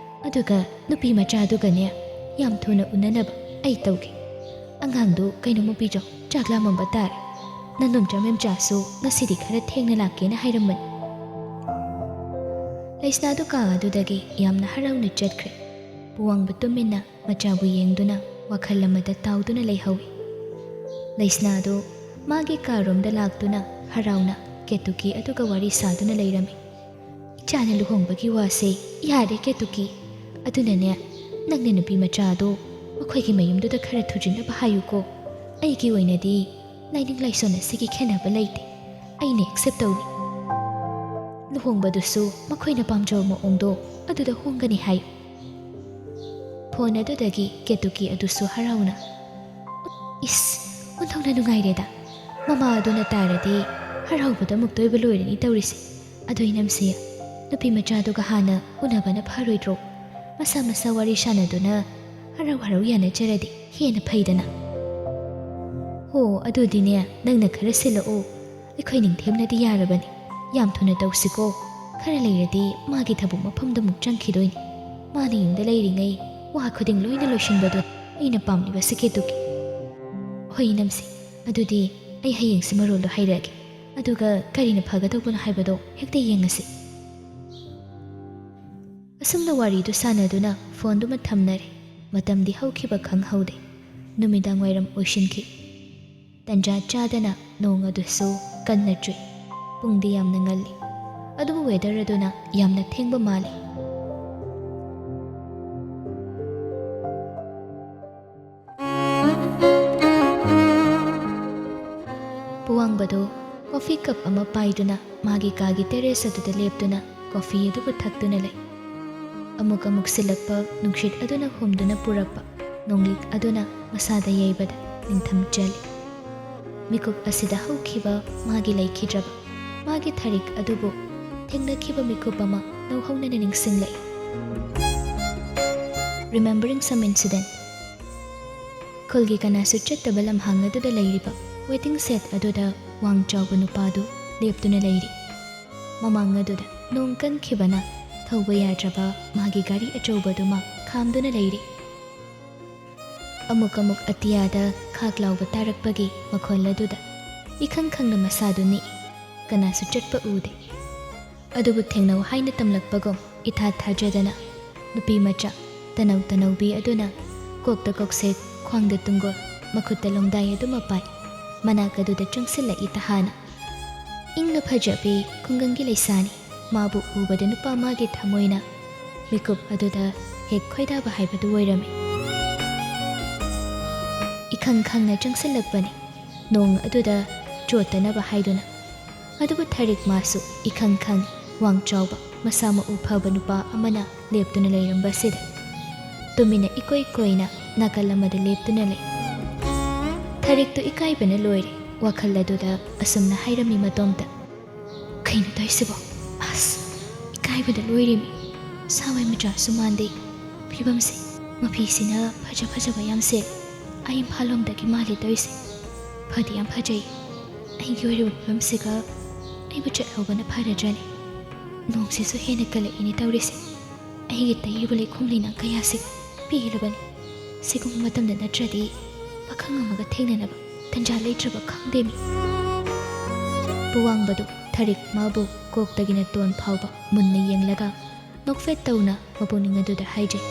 ꯑꯗꯨꯒ ꯅꯨꯄꯤ ꯃꯆꯥꯗꯨꯒꯅꯦ ꯌꯥꯝ ꯊꯨꯅ ꯎꯅꯅꯕ ꯑꯩ ꯇꯧꯒꯦ꯫ ꯑꯉꯥꯡꯗꯨ ꯀꯩꯅꯣꯝꯃ ꯄꯤꯖꯧ, ꯆꯥꯛ ꯂꯥꯝꯃꯝꯕ ꯇꯥꯔꯦ꯫ ꯅꯥꯅꯣꯝꯆꯥ ꯃꯦꯝꯆꯥꯁꯨ ꯉꯁꯤꯗꯤ ꯈꯔ ꯊꯦꯡꯅ ꯂꯥꯛꯀꯦꯅ ꯍꯥꯏꯔꯝꯕꯅꯤ"꯫ ꯂꯩꯁꯅꯥꯗꯨ ꯀꯥ ꯑꯗꯨꯗꯒꯤ ꯌꯥꯝꯅ ꯍꯔꯥꯎꯅ ꯆꯠꯈ꯭ꯔꯦ꯫ ꯄꯨꯋꯥꯡꯕ ꯇꯨꯃꯤꯟꯅ ꯃꯆꯥꯕꯨ ꯌꯦꯡꯗꯨꯅ ꯋꯥꯈꯜ ꯑꯃꯗ ꯇꯥꯎꯗꯨꯅ ꯂꯩꯍꯧꯏ꯫ ꯂꯩꯁꯅꯥꯗꯨ ꯃꯥꯒꯤ ꯀꯥꯔꯣꯝꯗ ꯂꯥꯛꯇꯨꯅ ꯍꯔꯥꯎꯅ ꯀꯦꯇꯨꯀꯤ ꯑꯗꯨꯒ ꯋꯥꯔꯤ ꯁꯥꯗꯨꯅ ꯂꯩꯔꯝꯃꯤ꯫ "ꯏꯆꯥꯅ ꯂꯨꯍꯣꯡꯕꯒꯤ ꯋꯥꯁꯦ ꯌꯥꯔꯦ ꯀꯦꯇꯨꯀꯤ꯫ ꯑꯗꯨꯅꯅꯦ, ꯅꯪꯅ ꯅꯨꯄꯤ ꯃꯆꯥꯗꯨ ꯃꯈꯣꯏꯒꯤ ꯃꯌꯨꯝꯗꯨꯗ ꯈꯔ ꯊꯨꯖꯤꯟꯅꯕ ꯍꯥꯏꯌꯨꯀꯣ꯫ ꯑꯩꯒꯤ ꯑꯣꯏꯅꯗꯤ ꯂꯥꯏꯅꯤꯡ ꯂꯥꯏꯁꯣꯟ ꯑꯁꯤꯒꯤ ꯈꯦꯠꯅꯕ ꯂꯩꯇꯦ꯫ ꯑꯩꯅ ꯑꯦꯛꯁꯦꯞ ꯇꯧꯅꯤ꯫ ꯂꯨꯍꯣꯡꯕꯗꯨꯁꯨ ꯃꯈꯣꯏꯅ ꯄꯥꯝꯖꯕ ꯃꯑꯣꯡꯗꯣ ꯑꯗꯨꯗ ꯍꯣꯡꯒꯅꯤ ꯍꯥꯏꯌꯨ"꯫ ꯐꯣꯟ ꯑꯗꯨꯗꯒꯤ ꯀꯦꯇꯨꯀꯤ ꯑꯗꯨꯁꯨ ꯍꯔꯥꯎꯅ, "ꯏꯁ, ꯑꯣꯟꯊꯣꯛꯅ ꯅꯨꯡꯉꯥꯏꯔꯦꯗ꯫ ꯃꯃꯥ ꯑꯗꯨꯅ ꯇꯥꯔꯗꯤ ꯍꯔꯥꯎꯕꯗ ꯃꯨꯛꯇꯣꯏꯕ ꯂꯣꯏꯔꯅꯤ ꯇꯧꯔꯤꯁꯦ꯫ ꯑꯗꯣ ꯏꯅꯝꯁꯦ, ꯅꯨꯄꯤ ꯃꯆꯥꯗꯨꯒ ꯍꯥꯟꯅ ꯎꯅꯕꯅ ꯐꯔꯣꯏꯗ꯭ꯔꯣ? ꯃꯁꯥ ꯃꯁꯥ ꯋꯥꯔꯤ ꯁꯥꯟꯅꯗꯨꯅ ꯍꯔꯥꯎ ꯍꯔꯥꯎ ꯌꯥꯅꯖꯔꯗꯤ ꯍꯦꯟꯅ ꯐꯩꯗꯅ"꯫ "ꯍꯣ, ꯑꯗꯨꯗꯤꯅꯦ, ꯅꯪꯅ ꯈꯔ ꯁꯤꯜꯂꯛꯑꯣ꯫ ꯑꯩꯈꯣꯏ ꯅꯤꯡꯊꯦꯝꯅꯗꯤ ꯌꯥꯔꯕꯅꯤ꯫ ꯌꯥꯝ ꯊꯨꯅ ꯇꯧꯁꯤꯀꯣ꯫ ꯈꯔ ꯂꯩꯔꯗꯤ ꯃꯥꯒꯤ ꯊꯕꯛ ꯃꯐꯝꯗ ꯑꯃꯨꯛ ꯆꯪꯈꯤꯗꯣꯏꯅꯤ꯫ ꯃꯥꯅ ꯌꯨꯝꯗ ꯂꯩꯔꯤꯉꯩ ꯋꯥ ꯈꯨꯗꯤꯡ ꯂꯣꯏꯅ ꯂꯣꯏꯁꯤꯟꯕꯗꯣ ꯑꯩꯅ ꯄꯥꯝꯂꯤꯕ ꯁꯦꯀꯦꯠꯇꯨꯒꯤ"꯫ "ꯍꯣꯏ ꯏꯅꯝꯁꯦ, ꯑꯗꯨꯗꯤ ꯑꯩ ꯍꯌꯦꯡꯁꯦ ꯃꯔꯣꯜꯗꯣ ꯍꯥꯏꯔꯛꯑꯒꯦ꯫ ꯑꯗꯨꯒ ꯀꯔꯤꯅ ꯐꯒꯗꯧꯕꯅꯣ ꯍꯥꯏꯕꯗꯣ ꯍꯦꯛꯇ ꯌꯦꯡꯉꯁꯤ"꯫ ꯑꯁꯨꯝꯅ ꯋꯥꯔꯤꯗꯨ ꯁꯥꯟꯅꯗꯨꯅ ꯐꯣꯟꯗꯨꯃ ꯊꯝꯅꯔꯦ꯫ ꯃꯇꯝꯗꯤ ꯍꯧꯈꯤꯕ ꯈꯪꯍꯧꯗꯦ꯫ ꯅꯨꯃꯤꯗꯥꯡ ꯋꯥꯏꯔꯝ ꯑꯣꯏꯁꯤꯟꯈꯤ꯫ ꯇꯟꯖꯥ ꯆꯥꯗꯅ ꯅꯣꯡ ꯑꯗꯨꯁꯨ ꯀꯟꯅ ꯆꯨꯏ꯫ ꯄꯨꯡꯗꯤ ꯌꯥꯝꯅ ꯉꯜꯂꯤ, ꯑꯗꯨꯕꯨ ꯋꯦꯗꯔ ꯑꯗꯨꯅ ꯌꯥꯝꯅ ꯊꯦꯡꯕ ꯃꯥꯜꯂꯤ꯫ ꯄꯨꯋꯥꯡꯕꯗꯨ ꯀꯣꯐꯤ ꯀꯞ ꯑꯃ ꯄꯥꯏꯗꯨꯅ ꯃꯥꯒꯤ ꯀꯥꯒꯤ ꯇꯦꯔꯦꯁ ꯑꯗꯨꯗ ꯂꯦꯞꯇꯨꯅ ꯀꯣꯐꯤ ꯑꯗꯨꯕꯨ ꯊꯛꯇꯨꯅ ꯂꯩ꯫ ꯑꯃꯨꯛ ꯑꯃꯨꯛ ꯁꯤꯜꯂꯛꯄ ꯅꯨꯡꯁꯤꯠ ꯑꯗꯨꯅ ꯍꯨꯝꯗꯨꯅ ꯄꯨꯔꯛꯄ ꯅꯣꯡꯂꯤꯛ ꯑꯗꯨꯅ ꯃꯁꯥꯗ ꯌꯩꯕꯗ ꯅꯤꯡꯊꯝ ꯆꯜꯂꯤ꯫ ꯃꯤꯀꯨꯞ ꯑꯁꯤꯗ ꯍꯧꯈꯤꯕ ꯃꯥꯒꯤ ꯂꯩꯈꯤꯗ꯭ꯔꯕ ꯃꯥꯒꯤ ꯊꯔꯤꯛ ꯑꯗꯨꯕꯨ ꯊꯦꯡꯅꯈꯤꯕ ꯃꯤꯀꯨꯞ ꯑꯃ ꯅꯧꯍꯧꯅꯅ ꯅꯤꯡꯁꯤꯡꯂꯛꯏ꯫ Remembering some incident. ꯈꯨꯜꯒꯤ ꯀꯅꯥꯁꯨ ꯆꯠꯇꯕ ꯂꯝꯍꯥꯡ ꯑꯗꯨꯗ ꯂꯩꯔꯤꯕ ꯋꯦꯇꯤꯡ ꯁꯦꯗ ꯑꯗꯨꯗ ꯋꯥꯡ ꯆꯥꯎꯕ ꯅꯨꯄꯥꯗꯨ ꯂꯦꯞꯇꯨꯅ ꯂꯩꯔꯤ꯫ ꯃꯃꯥꯡ ꯑꯗꯨꯗ ꯅꯣꯡ ꯀꯟꯈꯤꯕꯅ ꯊꯧꯕ ꯌꯥꯗ꯭ꯔꯕ ꯃꯥꯒꯤ ꯒꯥꯔꯤ ꯑꯆꯧꯕꯗꯨꯃ ꯈꯥꯝꯗꯨꯅ ꯂꯩꯔꯤ꯫ ꯑꯃꯨꯛ ꯑꯃꯨꯛ ꯑꯇꯤꯌꯥꯗ ꯈꯥꯛ ꯂꯥꯎꯕ ꯇꯥꯔꯛꯄꯒꯤ ꯃꯈꯣꯜ ꯑꯗꯨꯗ ꯏꯈꯪ ꯈꯪꯅ ꯃꯁꯥꯗꯨ ꯅꯤꯛꯏ꯫ ꯀꯅꯥꯁꯨ ꯆꯠꯄ ꯎꯗꯦ꯫ ꯑꯗꯨꯕꯨ ꯊꯦꯡꯅꯧ ꯍꯥꯏꯅ ꯇꯝꯂꯛꯄꯒꯨꯝ ꯏꯊꯥ ꯊꯥꯖꯗꯅ ꯅꯨꯄꯤ ꯃꯆꯥ ꯇꯅꯧ ꯇꯅꯧꯕꯤ ꯑꯗꯨꯅ ꯀꯣꯛꯇ ꯀꯣꯛꯁꯦꯠ, ꯈ꯭ꯋꯥꯡꯗ ꯇꯨꯡꯒꯣꯜ, ꯃꯈꯨꯠꯇ ꯂꯣꯡꯗꯥꯏ ꯑꯗꯨꯃ ꯄꯥꯏ, ꯃꯅꯥꯛ ꯑꯗꯨꯗ ꯆꯪꯁꯤꯜꯂꯛꯏ ꯇꯍꯥꯅ꯫ ꯏꯪꯅ ꯐꯖꯕꯤ ꯈꯨꯡꯒꯪꯒꯤ ꯂꯩꯁꯥꯅꯤ꯫ ꯃꯥꯕꯨ ꯎꯕꯗ ꯅꯨꯄꯥ ꯑꯃꯒꯤ ꯊꯃꯣꯏꯅ ꯃꯤꯀꯨꯞ ꯑꯗꯨꯗ ꯍꯦꯛ ꯈꯣꯏꯗꯥꯕ ꯍꯥꯏꯕꯗꯨ ꯑꯣꯏꯔꯝꯃꯤ꯫ ꯏꯈꯪ ꯈꯪꯅ ꯆꯪꯁꯤꯜꯂꯛꯄꯅꯤ, ꯅꯣꯡ ꯑꯗꯨꯗ ꯆꯣꯠꯇꯅꯕ ꯍꯥꯏꯗꯨꯅ꯫ ꯑꯗꯨꯕꯨ ꯊꯔꯤꯛ ꯃꯥꯁꯨ ꯏꯈꯪ ꯈꯪꯏ, ꯋꯥꯡ ꯆꯥꯎꯕ, ꯃꯁꯥ ꯃꯎ ꯐꯕ ꯅꯨꯄꯥ ꯑꯃꯅ ꯂꯦꯞꯇꯨꯅ ꯂꯩꯔꯝꯕꯁꯤꯗ ꯇꯨꯃꯤꯟꯅ ꯏꯀꯣꯏ ꯀꯣꯏꯅ ꯅꯥꯀꯜ ꯑꯃꯗ ꯂꯦꯞꯇꯨꯅ ꯂꯩ꯫ ꯊꯔꯤꯛꯇꯨ ꯏꯀꯥꯏꯕꯅ ꯂꯣꯏꯔꯦ꯫ ꯋꯥꯈꯜ ꯑꯗꯨꯗ ꯑꯁꯨꯝꯅ ꯍꯥꯏꯔꯝꯃꯤ ꯃꯇꯣꯝꯇ, "ꯀꯩꯅꯣ ꯇꯧꯔꯤꯁꯤꯕꯣ? ꯑꯁ, ꯏꯀꯥꯏꯕꯗ ꯂꯣꯏꯔꯦꯃꯤ꯫ ꯁꯥꯋꯥꯏ ꯃꯆꯥꯁꯨ ꯃꯥꯟꯗꯦ꯫ ꯐꯤꯕꯝꯁꯦ, ꯃꯐꯤꯁꯤꯅ ꯐꯖ ꯐꯖꯕ ꯌꯥꯝ ꯁꯦꯠꯂꯦ꯫ ꯑꯩ ꯏꯝꯐꯥꯜ ꯂꯣꯝꯗꯒꯤ ꯃꯥꯜꯂꯦ ꯇꯧꯔꯤꯁꯦ꯫ ꯐꯗꯤ ꯌꯥꯝ ꯐꯖꯩ꯫ ꯑꯩꯒꯤ ꯑꯣꯏꯔꯤꯕ ꯐꯤꯕꯝꯁꯤꯒ ꯑꯩꯕꯨ ꯆꯠꯍꯧꯕꯅ ꯐꯔꯗ꯭ꯔꯅꯦ? ꯅꯣꯡꯁꯤꯁꯨ ꯍꯦꯟꯅ ꯀꯜꯂꯛꯏꯅꯦ ꯇꯧꯔꯤꯁꯦ꯫ ꯑꯩꯒꯤ ꯇꯩꯔꯤꯕ ꯂꯩꯈꯣꯝ ꯂꯩꯅꯥꯡ ꯀꯌꯥꯁꯤꯒ ꯄꯦꯜꯂꯕꯅꯤ꯫ ꯁꯤꯒꯨꯝꯕ ꯃꯇꯝꯗ ꯅꯠꯇ꯭ꯔꯗꯤ ꯄꯥꯈꯪ ꯑꯃꯒ ꯊꯦꯡꯅꯅꯕ ꯇꯟꯖꯥ ꯂꯩꯇ꯭ꯔꯕ ꯈꯪꯗꯦꯃꯤ꯫" ꯄꯨꯋꯥꯡꯕꯗꯨ ꯊꯔꯤꯛ ꯃꯥꯕꯨ ꯀꯣꯛꯇꯒꯤꯅ ꯇꯣꯟ ꯐꯥꯎꯕ ꯃꯨꯟꯅ ꯌꯦꯡꯂꯒ ꯅꯣꯛꯐꯦꯠ ꯇꯧꯅ ꯃꯄꯨꯛꯅꯤꯡ ꯑꯗꯨꯗ ꯍꯥꯏꯖꯩ,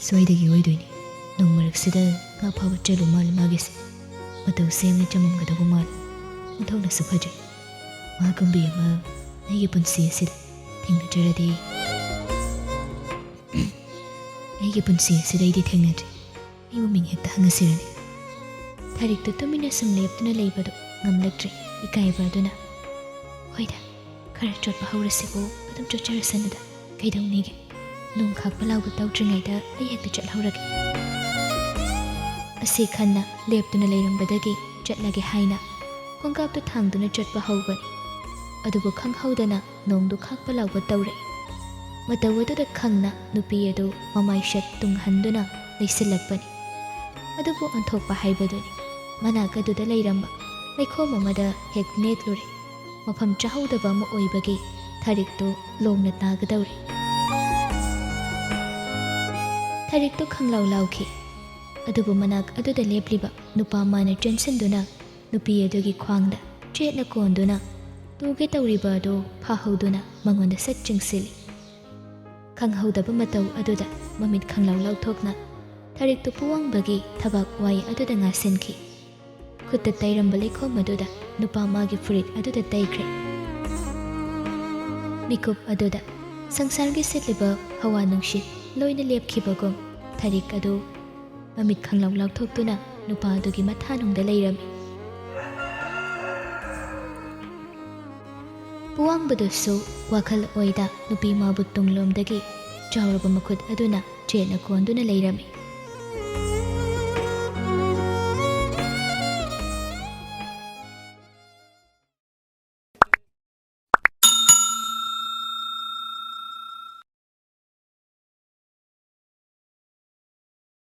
"ꯁꯣꯏꯗꯒꯤ ꯑꯣꯏꯗꯣꯏꯅꯤ꯫ ꯅꯣꯡ ꯃꯔꯛꯁꯤꯗ ꯉꯥ ꯐꯥꯕ ꯆꯠꯂꯨ ꯃꯥꯜꯂꯤ ꯃꯥꯒꯤꯁꯦ꯫ ꯃꯇꯧꯁꯦ ꯌꯥꯝꯅ ꯆꯃꯝꯒꯗꯧꯕ ꯃꯥꯜꯂꯤ꯫ ꯑꯣꯟꯊꯣꯛꯅꯁꯨ ꯐꯖꯩ꯫ ꯃꯥꯒꯨꯝꯕꯤ ꯑꯃ ꯑꯩꯒꯤ ꯄꯨꯟꯁꯤ ꯑꯁꯤꯗ ꯊꯦꯡꯅꯖꯔꯗꯤ꯫" "ꯑꯩꯒꯤ ꯄꯨꯟꯁꯤ ꯑꯁꯤꯗ ꯑꯩꯗꯤ ꯊꯦꯡꯅꯗ꯭ꯔꯤ꯫ ꯑꯩꯕꯨ ꯃꯤꯡ ꯍꯦꯛꯇ ꯍꯪꯉꯁꯤꯔꯅꯦ?" ꯊꯔꯤꯛꯇꯨ ꯇꯨꯃꯤꯟꯅ ꯁꯨꯝ ꯂꯦꯞꯇꯨꯅ ꯂꯩꯕꯗꯨ ꯉꯝꯂꯛꯇ꯭ꯔꯦ, ꯏꯀꯥꯏꯕ ꯑꯗꯨꯅ꯫ "ꯍꯣꯏꯗ, ꯈꯔ ꯆꯣꯠꯄ ꯍꯧꯔꯁꯤꯕꯨ ꯑꯗꯨꯝ ꯆꯣꯠꯆꯔꯁꯅꯨꯗ꯫ ꯀꯩꯗꯧꯅꯤꯒꯦ? ꯅꯣꯡ ꯈꯥꯛꯄ ꯂꯥꯎꯕ ꯇꯧꯗ꯭ꯔꯤꯉꯩꯗ ꯑꯩ ꯍꯦꯛꯇ ꯆꯠꯍꯧꯔꯒꯦ꯫" ꯑꯁꯤ ꯈꯟꯅ ꯂꯦꯞꯇꯨꯅ ꯂꯩꯔꯝꯕꯗꯒꯤ ꯆꯠꯂꯒꯦ ꯍꯥꯏꯅ ꯈꯣꯡꯀꯥꯞꯇꯨ ꯊꯥꯡꯗꯨꯅ ꯆꯠꯄ ꯍꯧꯕꯅꯤ꯫ ꯑꯗꯨꯕꯨ ꯈꯪꯍꯧꯗꯅ ꯅꯣꯡꯗꯨ ꯈꯥꯛꯄ ꯂꯥꯎꯕ ꯇꯧꯔꯛꯏ꯫ ꯃꯇꯧ ꯑꯗꯨꯗ ꯈꯪꯅ ꯅꯨꯄꯤ ꯑꯗꯨ ꯃꯃꯥꯏ ꯁꯠ ꯇꯨꯡꯍꯟꯗꯨꯅ ꯂꯩꯁꯤꯜꯂꯛꯄꯅꯤ꯫ ꯑꯗꯨꯕꯨ ꯑꯣꯟꯊꯣꯛꯄ ꯍꯥꯏꯕꯗꯨꯅꯤ꯫ ꯃꯅꯥꯛ ꯑꯗꯨꯗ ꯂꯩꯔꯝꯕ ꯂꯩꯈꯣꯝ ꯑꯃꯗ ꯍꯦꯛ ꯅꯦꯠꯂꯨꯔꯦ꯫ ꯃꯐꯝ ꯆꯥꯍꯧꯗꯕ ꯑꯃ ꯑꯣꯏꯕꯒꯤ ꯊꯥꯔꯤꯛꯇꯨ ꯂꯣꯡꯅ ꯇꯥꯒꯗꯧꯔꯦ꯫ ꯊꯥꯔꯤꯛꯇꯨ ꯈꯪꯂꯥꯎ ꯂꯥꯎꯈꯤ꯫ ꯑꯗꯨꯕꯨ ꯃꯅꯥꯛ ꯑꯗꯨꯗ ꯂꯦꯞꯂꯤꯕ ꯅꯨꯄꯥ ꯑꯃꯅ ꯆꯦꯟꯁꯤꯟꯗꯨꯅ ꯅꯨꯄꯤ ꯑꯗꯨꯒꯤ ꯈ꯭ꯋꯥꯡꯗ ꯆꯦꯠꯅ ꯀꯣꯟꯗꯨꯅ ꯇꯨꯒꯦ ꯇꯧꯔꯤꯕ ꯑꯗꯨ ꯐꯥꯍꯧꯗꯨꯅ ꯃꯉꯣꯟꯗ ꯁꯠ ꯆꯤꯡꯁꯤꯜꯂꯤ꯫ ꯈꯪꯍꯧꯗꯕ ꯃꯇꯧ ꯑꯗꯨꯗ ꯃꯃꯤꯠ ꯈꯪꯂꯥꯎ ꯂꯥꯎꯊꯣꯛꯅ ꯊꯥꯔꯤꯛꯇꯨ ꯄꯨꯋꯥꯡꯕꯒꯤ ꯊꯕꯥꯛ ꯋꯥꯏ ꯑꯗꯨꯗ ꯉꯥꯁꯤꯟꯈꯤ꯫ ꯈꯨꯠꯇ ꯇꯩꯔꯝꯕ ꯂꯩꯈꯣꯝ ꯑꯗꯨꯗ ꯅꯨꯄꯥ ꯑꯃꯒꯤ ꯐꯨꯔꯤꯠ ꯑꯗꯨꯗ ꯇꯩꯈ꯭ꯔꯦ꯫ ꯃꯤꯀꯨꯞ ꯑꯗꯨꯗ ꯁꯪꯁꯥꯔꯒꯤ ꯁꯤꯠꯂꯤꯕ ꯍꯋꯥ ꯅꯨꯡꯁꯤꯠ ꯂꯣꯏꯅ ꯂꯦꯞꯈꯤꯕꯒꯨꯝ ꯊꯥꯔꯤꯛ ꯑꯗꯨ ꯃꯃꯤꯠ ꯈꯪꯂꯥꯎ ꯂꯥꯎꯊꯣꯛꯇꯨꯅ ꯅꯨꯄꯥ ꯑꯗꯨꯒꯤ ꯃꯊꯥꯅꯨꯡꯗ ꯂꯩꯔꯝꯃꯤ꯫ ꯄꯨꯋꯥꯡꯕꯗꯨꯁꯨ ꯋꯥꯈꯜ ꯑꯣꯏꯗ ꯅꯨꯄꯤ ꯃꯥꯕꯨ ꯇꯨꯡꯂꯣꯝꯗꯒꯤ ꯆꯥꯎꯔꯕ ꯃꯈꯨꯠ ꯑꯗꯨꯅ ꯆꯦꯠꯅ ꯀꯣꯟꯗꯨꯅ ꯂꯩꯔꯝꯃꯤ꯫